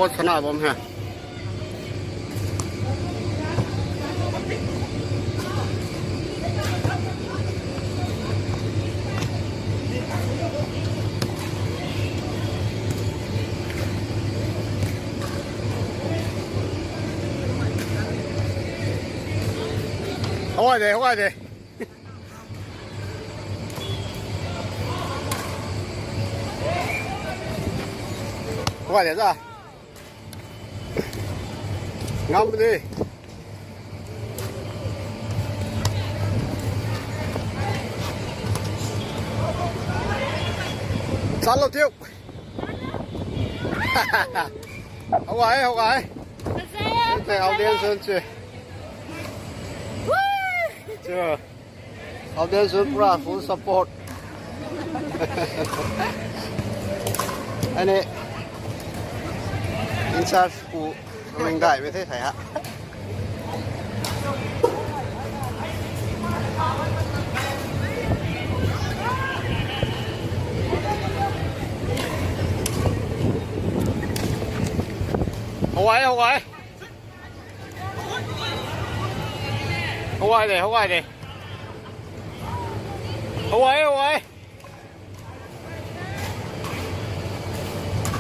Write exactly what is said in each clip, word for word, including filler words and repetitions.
Pot sana bam ha. Hoi de, hoi de. Hoi de za. Ngam de. Chalo thiu. Hoi, hoi. Te audience se. Sure. Audience pura full support. Ani in charge pu meng dai me the thai ha. Hoi, hoi. Hoi de, hoi de. Hoi, hoi.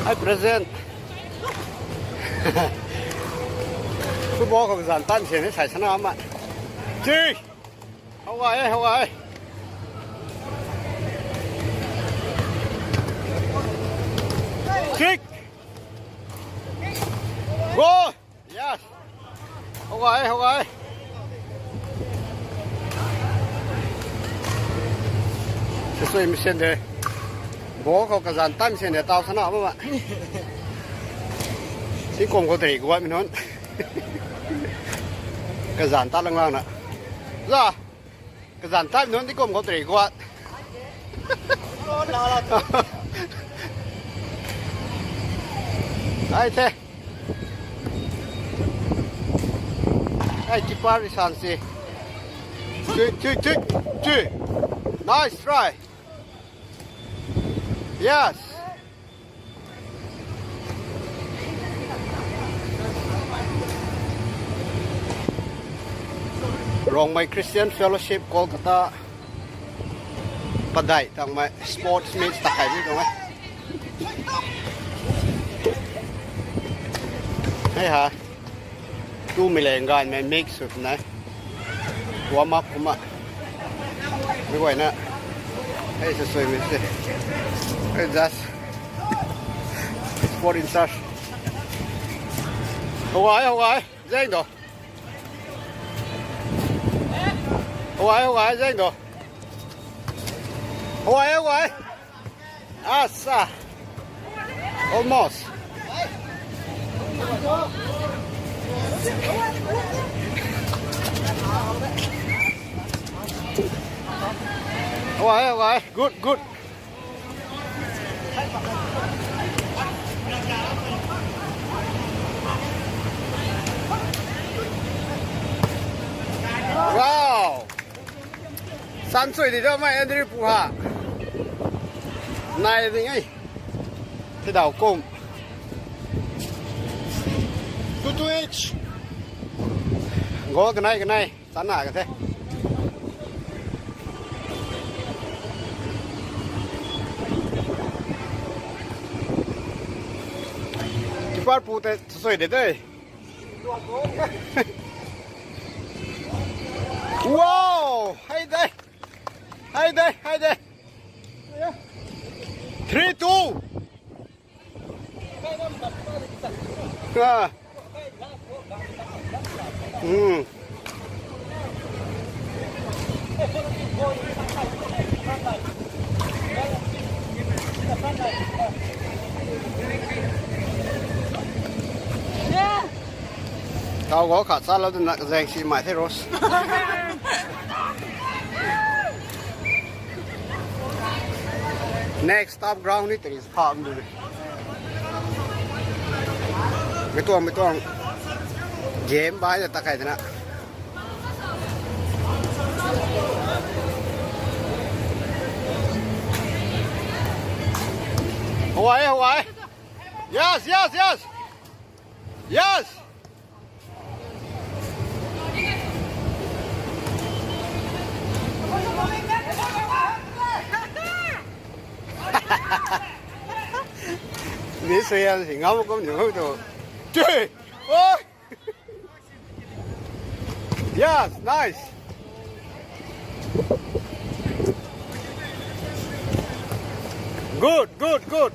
Ai present. Football khou zan tan se ni sai sana ma. Chi. Hoi, hoi. Kick. Goal. Yes. Hoi, hoi. Sui mission de. Ball khou kazan tan mission de tau sana ma ma. Tingkum khou tei guat mi nunc. Kazan tan lang lang na. Za. Kazan tan nunc tingkum khou tei guat. Ai the. Ai, keeper isan si. Chui, chui, chui, chui. Nice try. Yes. Rongmei Christian Fellowship Kolkata. Padai tangmei sports meet ta kai ni tuang e. Hei ha. Tu mi leng ganmei mix sw na. Warm up kumna. Mi guayna. Hei sw sui mi se. Hei just sport in charge. Hoi, hoi. Zeng do. Hoi, hoi, zeng do. Hoi, hoi. Asa. Almost. Hoi, hoi. Good, good. Wow. San sui di da mai Andrew pu ha. Nai ding e. Ti dau kum. Two to each. Goal kanei kanei. Chana ka the. Keeper pu te sui de de. Wow! Hey de! Hey de! Hey de! Three two. Ah. Hmm. Tau go khat sa lo dun na zeng si mai the Rose. Next stop ground ni teri pham du. Mi tuang, mi tuang. Game bai da ta kai dana. Hoi, hoi. Yes, yes, yes. Yes! Ni suyan si ngam kum ni ho to. Chui! Oh! Yes, nice. Good, good, good.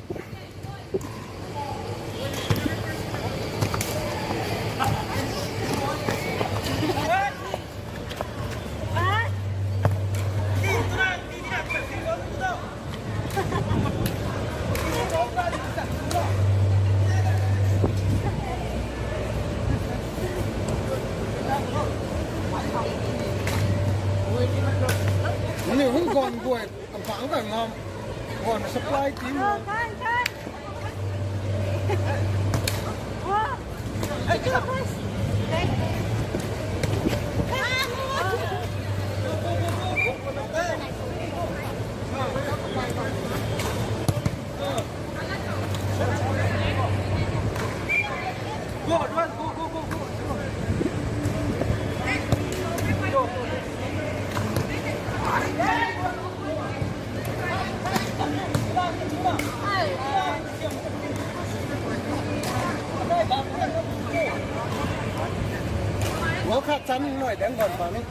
Ni hung kon guay, kampang kai ngam. Kon supply team. Wo khat chan noi dang gon pa ni.